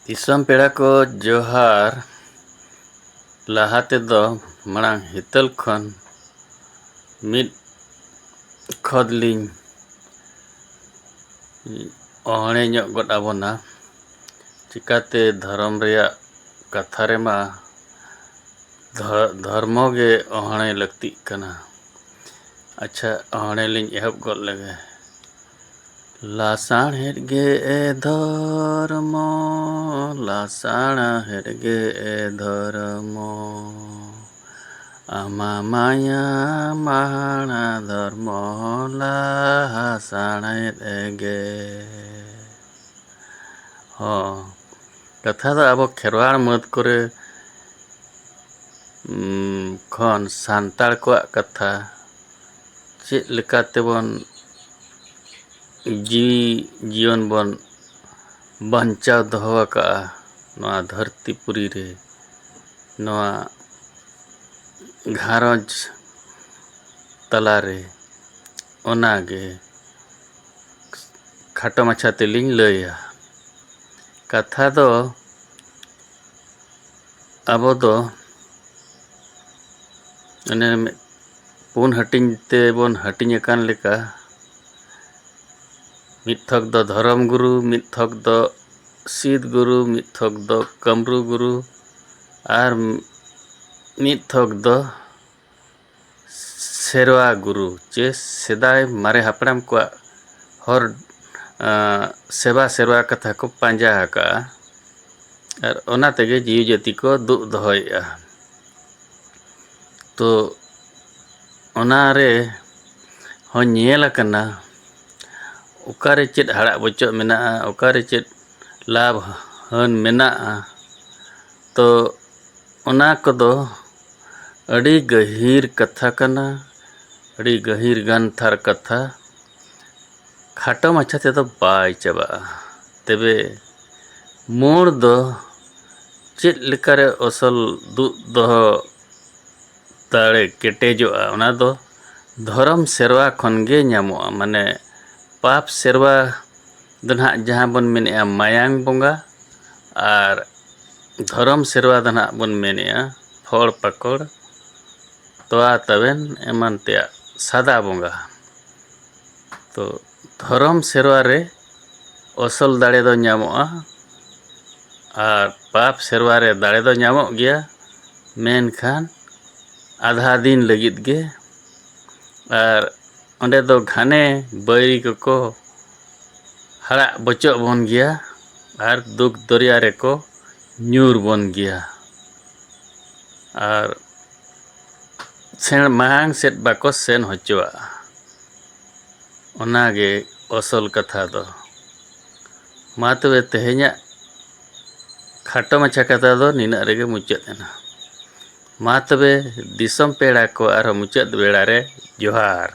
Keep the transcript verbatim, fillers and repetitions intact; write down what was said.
ᱫᱤᱥᱚᱢ ᱯᱮᱲᱟ ᱠᱚ ᱡᱚᱦᱟᱨ᱾ ᱞᱟᱦᱟ ᱛᱮᱫᱚ ᱢᱟᱲᱟᱝ ᱦᱤᱛᱟᱹᱞ ᱠᱷᱚᱱ ᱢᱤᱫ ᱠᱷᱚᱫ ᱞᱤᱧ ᱚᱦᱲᱮ ᱧᱚᱜ ᱜᱚᱫ ᱟᱵᱚᱱᱟ᱾ ᱪᱤᱠᱟᱛᱮ ᱫᱷᱚᱨᱚᱢ ᱨᱮᱭᱟᱜ ᱠᱟᱛᱷᱟ ᱨᱮᱢᱟ ᱫᱷᱚ-, ᱫᱷᱚᱨᱢᱚ ᱜᱮ ᱚᱦᱲᱮ ᱞᱟᱹᱠᱛᱤᱜ ᱠᱟᱱᱟ᱾ ᱟᱪᱪᱷᱟ, ᱚᱦᱲᱮ ᱞᱤᱧ ᱮᱦᱚᱵ ᱜᱚᱫ ᱞᱮᱜᱮ᱾ ᱞᱟᱥᱟᱬᱦᱮᱫ ᱜᱮ ᱮ ᱫᱷᱚᱨᱢᱚ, ᱞᱟᱥᱟᱬᱦᱮᱫ ᱜᱮ ᱮ ᱫᱷᱚᱨᱢᱚ᱾ ᱟᱢᱟ ᱢᱟᱭᱟ ᱢᱟᱦᱟᱬᱟ ᱫᱷᱚᱨᱢᱚ ᱞᱟᱦᱟ ᱥᱟᱬᱦᱮᱫ ᱜᱮ᱾ ᱦᱚᱸ, ᱠᱟᱛᱷᱟ ᱫᱚ ᱟᱵᱚ ᱠᱷᱮᱨᱣᱟᱲ ᱢᱟᱹᱫᱽ ᱠᱚᱨᱮ, ᱩᱢ, ᱠᱷᱚᱱ ᱥᱟᱱᱛᱟᱲ ᱠᱚᱣᱟᱜ ᱠᱟᱛᱷᱟ ᱪᱮᱫ ᱞᱮᱠᱟ ᱛᱮᱵᱚᱱ ᱡᱤᱣᱤ ᱡᱤᱭᱚᱱ ᱵᱚᱱ ᱵᱟᱧᱪᱟᱣ ᱫᱚᱦᱚ ᱟᱠᱟᱫᱼᱟ ᱱᱚᱣᱟ ᱫᱷᱟᱹᱨᱛᱤ ᱯᱩᱨᱤ ᱨᱮ, ᱱᱚᱣᱟ ᱜᱷᱟᱨᱚᱸᱡᱽ ᱛᱟᱞᱟᱨᱮ, ᱚᱱᱟᱜᱮ ᱠᱷᱟᱴᱚ ᱢᱟᱪᱷᱟ ᱛᱮᱞᱤᱧ ᱞᱟᱹᱭᱟ᱾ ᱠᱟᱛᱷᱟ ᱫᱚ ᱟᱵᱚ ᱫᱚ ᱚᱱᱮ ᱢᱤᱫ ᱯᱩᱱ ᱦᱟᱹᱴᱤᱧ ᱛᱮᱵᱚᱱ ᱦᱟᱹᱴᱤᱧ ᱟᱠᱟᱱ ᱞᱮᱠᱟ, ᱢᱤᱫ ᱛᱷᱚᱠ ᱫᱚ ᱫᱷᱚᱨᱚᱢ ᱜᱩᱨᱩ, ᱢᱤᱫ ᱛᱷᱚᱠ ᱫᱚ ᱥᱤᱫ ᱜᱩᱨᱩ, ᱢᱤᱫ ᱛᱷᱚᱠ ᱫᱚ ᱠᱟᱹᱢᱨᱩ ᱜᱩᱨᱩ, ᱟᱨ ᱢᱤᱫ ᱛᱷᱚᱠ ᱫᱚ ᱥᱮᱨᱣᱟ ᱜᱩᱨᱩ, ᱪᱮ ᱥᱮᱫᱟᱭ ᱢᱟᱨᱮ ᱦᱟᱯᱲᱟᱢ ᱠᱚᱣᱟᱜ ᱦᱚᱨ, ᱟᱸ, ᱥᱮᱵᱟ ᱥᱮᱨᱣᱟ ᱠᱟᱛᱷᱟ ᱠᱚ ᱯᱟᱸᱡᱟ ᱟᱠᱟᱜᱼᱟ᱾ ᱟᱨ ᱚᱱᱟ ᱛᱮᱜᱮ ᱡᱤᱣᱤ ᱡᱟᱹᱛᱤ ᱠᱚ ᱫᱩᱜ ᱫᱚᱦᱚᱭᱮᱫᱼᱟ᱾ ᱛᱚ, ᱚᱱᱟᱨᱮ ᱦᱚᱸ ᱧᱮᱞ ᱟᱠᱟᱱᱟ, ᱚᱠᱟᱨᱮ ᱪᱮᱫ ᱦᱟᱲᱟᱜ ᱵᱚᱪᱚᱜ ᱢᱮᱱᱟᱜᱼᱟ, ᱚᱠᱟᱨᱮ ᱪᱮᱫ ᱞᱟᱵᱷ ᱦᱟᱹᱱ ᱢᱮᱱᱟᱜᱼᱟ᱾ ᱛᱚ, ᱚᱱᱟ ᱠᱚᱫᱚ ᱟᱹᱰᱤ ᱜᱟᱹᱦᱤᱨ ᱠᱟᱛᱷᱟ ᱠᱟᱱᱟ, ᱟᱹᱰᱤ ᱜᱟᱹᱦᱤᱨ ᱜᱟᱱᱛᱷᱟᱨ ᱠᱟᱛᱷᱟ᱾ ᱠᱷᱟᱴᱚ ᱢᱟᱪᱷᱟ ᱛᱮᱫᱚ ᱵᱟᱭ ᱪᱟᱵᱟᱜᱼᱟ᱾ ᱛᱚᱵᱮ ᱢᱩᱬ ᱫᱚ ᱪᱮᱫ ᱞᱮᱠᱟᱨᱮ ᱚᱥᱚᱞ ᱫᱩᱜ ᱫᱚᱦᱚ ᱫᱟᱲᱮ ᱠᱮᱴᱮᱡᱚᱜᱼᱟ, ᱚᱱᱟ ᱫᱚ ᱫᱷᱚᱨᱚᱢ ᱥᱮᱨᱣᱟ ᱠᱷᱚᱱ ᱜᱮ ᱧᱟᱢᱚᱜᱼᱟ᱾ ᱢᱟᱱᱮ, ᱯᱟᱯ ᱥᱮᱨᱣᱟ ᱫᱚ ᱱᱟᱦᱟᱜ ᱡᱟᱦᱟᱸ ᱵᱚᱱ ᱢᱮᱱᱮᱜᱼᱟ ᱢᱟᱭᱟᱝ ᱵᱚᱸᱜᱟ, ᱟᱨ ᱫᱷᱚᱨᱚᱢ ᱥᱮᱨᱣᱟ ᱫᱚ ᱱᱟᱦᱟᱜ ᱵᱚᱱ ᱢᱮᱱᱮᱜᱼᱟ ᱯᱷᱚᱲ ᱯᱟᱠᱚᱲ, ᱛᱚᱣᱟ ᱛᱟᱵᱮᱱ ᱮᱢᱟᱱ ᱛᱮᱭᱟᱜ ᱥᱟᱫᱟ ᱵᱚᱸᱜᱟ᱾ ᱛᱚ ᱫᱷᱚᱨᱚᱢ ᱥᱮᱨᱣᱟ ᱨᱮ ᱚᱥᱚᱞ ᱫᱟᱲᱮ ᱫᱚ ᱧᱟᱢᱚᱜᱼᱟ ᱟᱨ ᱯᱟᱯ ᱥᱮᱨᱣᱟ ᱨᱮ ᱫᱟᱲᱮ ᱫᱚ ᱧᱟᱢᱚᱜ ᱜᱮᱭᱟ, ᱢᱮᱱᱠᱷᱟᱱ ᱟᱫᱷᱟ ᱫᱤᱱ ᱞᱟᱹᱜᱤᱫ ᱜᱮ᱾ ᱟᱨ ᱚᱸᱰᱮ ᱫᱚ ᱜᱷᱟᱱᱮ ᱵᱟᱹᱭᱨᱤ ᱠᱚᱠᱚ ᱦᱟᱲᱟᱜ ᱵᱚᱪᱚᱜ ᱵᱚᱱ ᱜᱮᱭᱟ ᱟᱨ ᱫᱩᱠ ᱫᱚᱨᱭᱟ ᱨᱮᱠᱚ ᱧᱩᱨ ᱵᱚᱱ ᱜᱮᱭᱟ᱾ ᱟᱨ ᱥᱮᱬ ᱢᱟᱲᱟᱝ ᱥᱮᱫ ᱵᱟᱠᱚ ᱥᱮᱱ ᱦᱚᱪᱚᱣᱟᱜᱼᱟ᱾ ᱚᱱᱟᱜᱮ ᱚᱥᱚᱞ ᱠᱟᱛᱷᱟ ᱫᱚ᱾ ᱢᱟ ᱛᱚᱵᱮ ᱛᱮᱦᱮᱧᱟᱜ ᱠᱷᱟᱴᱚ ᱢᱟᱪᱷᱟ ᱠᱟᱛᱷᱟ ᱫᱚ ᱱᱤᱱᱟᱹᱜ ᱨᱮᱜᱮ ᱢᱩᱪᱟᱹᱫ ᱮᱱᱟ᱾ ᱢᱟ ᱛᱚᱵᱮ ᱫᱤᱥᱚᱢ ᱯᱮᱲᱟ ᱠᱚ ᱟᱨᱦᱚᱸ ᱢᱩᱪᱟᱹᱫ ᱵᱮᱲᱟ ᱨᱮ ᱡᱚᱦᱟᱨ᱾